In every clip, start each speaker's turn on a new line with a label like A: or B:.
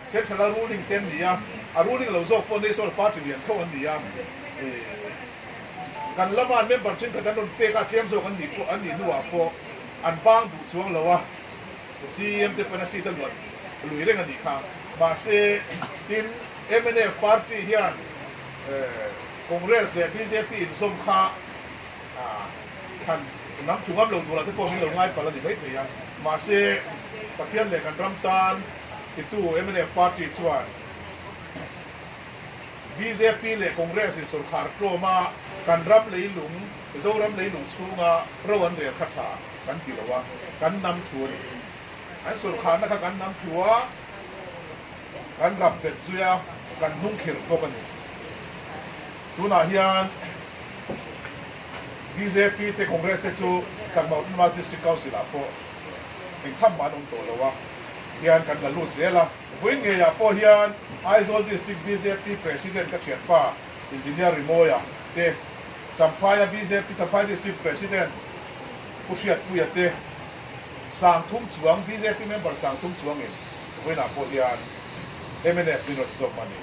A: Central a ruling te an ni a, a ruling lo zawk pawh National Party lian tho an ni a, kan lama an member thenkhat an rawn pek a, tlem zawk an nih pawh an nih hnuah pawh an bang duh chuang lo a, CEM te pawn a seat a luah lui reng a nih kha. Mahse, tin mnf party hian Congress leh bjp inzawm kha thlan lam thu ngam lo turah te pawh min lo ngai palh a ni maithei a, mahse Pathian leh kan ram tan Titu mnf party chuan bjp leh Congress in sorkar tlawma kan ram leilung, Zoram leilung chhunga ro an rel kha tha kan ti lo a, kan nam thu a ni. An sorkarna kha kan nam thu a, kan rap bet zui a, kan hnung khirh bawk a ni. Tunah hian bjp te Congress te chu Chakma Autonomous District Council ah pawh engtham mah an awm tawh lo a. hian kan la lut zel a, vawiin ngeiah pawh hian Aizawl District bjp President ka thianpa Engineer Rimawia te, Champhaia bjp Champhai District President Pu Hriatpuia te, 30 chuang bjp member 30 chuangin vawiinah pawh hian mnf min rawn zawm a ni.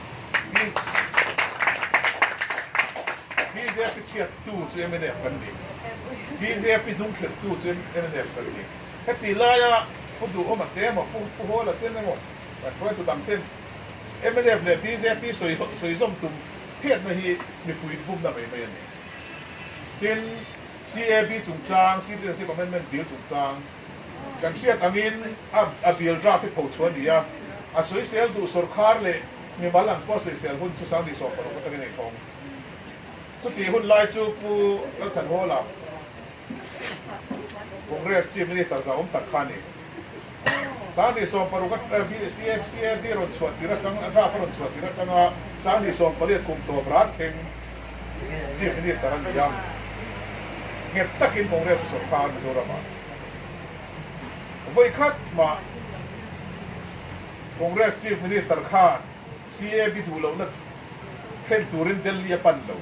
A: Bjp thiattu chu mnf kan ni, bjp hnungkhirhtu chu mnf kan ni. Heti laia Pu Duhawma te emaw, Pu Pu Hawla ten emaw, kan hruaitu dang ten mnf leh bjp sawi sawi zawm tum phiatna hi mipui bumna mai mai a ni. Tin, CAB chungchang, Citizenship Amendment Bill chungchang kan hriat angin a a bill draft hi pho chhuah a ni a, a sawisel duh sawrkhar leh mimal ang pawh sawisel hun chu 2016 atangin a inhawng. Chutih hun lai chu Pu Lalthanhawla, Congress Chief Minister za awm tak kha a ni. 2016 a CAB rawn chhuah tir atang a draft a rawn chhuah tir atanga 2018 kum tawp rat thleng Chief Minister a ni a. Nghet takin Congress a sawrkar Mizoramah vawi khat mah Congress Chief Minister khan CAB duh lohna thlen turin Delhi a pan lo.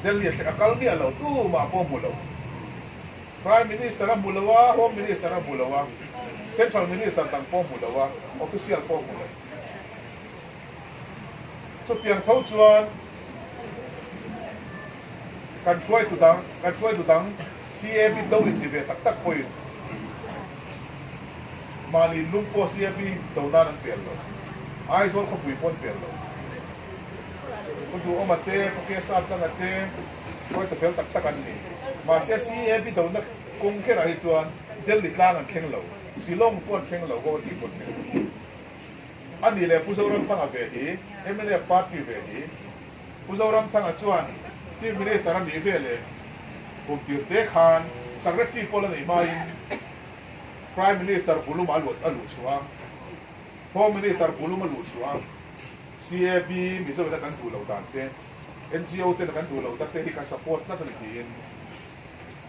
A: Delhi a thleng a kal miah lo, tumah pawh hmu lo. Prime Minister a hmu lo a, Home Minister a hmu lo a, Central Minister dang pawh hmu lo a, Official pawh hmu lo. Chutiang tho chuan kan hruaitu dang, kan hruaitu dang CAB do inti ve tak tak pawhin mahni lung pawh CAB do nan an pel lo. Aizawl khawpui pawh an pel lo. Pu Duhawma te, Pu Kesap Changa te hruaitu fel tak tak an ni. Mahse CAB dona kawng kherah hi chuan Delhi tlang an thleng lo, Shillong pawh an thleng lo, Guwahati pawh an thleng lo. A nih leh Pu Zoramthanga ve hi, mnf party ve hi, Pu Zoramthanga chuan Chief Minister a nih ve leh kum tir te khan Secretary pawh la neih hmain Prime Minister Buluma a luh chhuah a, Home Minister Buluma luh chhuah a, CAB Mizo ina kan duh loh dan te, NGO tena kan duh loh dan te hi kan support tlat a ni tiin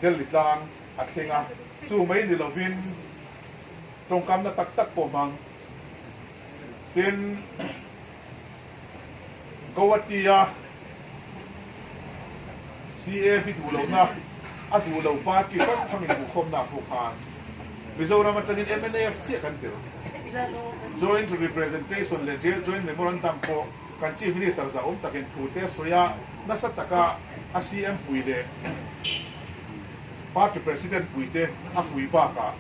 A: Delhi tlang a thleng a, chu mai ni lovin tawngkamna tak tak pawh hmang. Tin, Guwahati-a CAB duh lohna a duh lo party hrang hrang inhmuhkhawmna ah pawh khan Mizoram atangin mnf chiah kan tel. Joint Representation leh Joint Memorandum pawh kan Chief Minister zahawm takin thu te sawi a, nasa taka a CM pui leh Party President pui te a pui bakah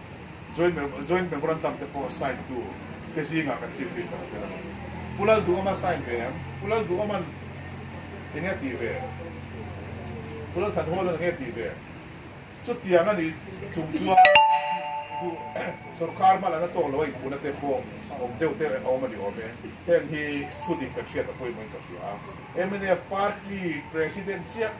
A: Joint Memorandum te pawh sign tu te zingah kan Chief Minister a tel a ni. Pu Lalduhawma sign ve em? Pu Lalduhawma'n eng nge tih ve? Pu Lalthanhawla'n eng nge tih ve? Chutiang a nih chung chuan duh sorkar hma lana tawk lo a inpuhna te pawh awm deuh te a awm a ni awm e. Heng hi thu dik kan hriat a pawimawhin ka hria a. Mnf party president chiah.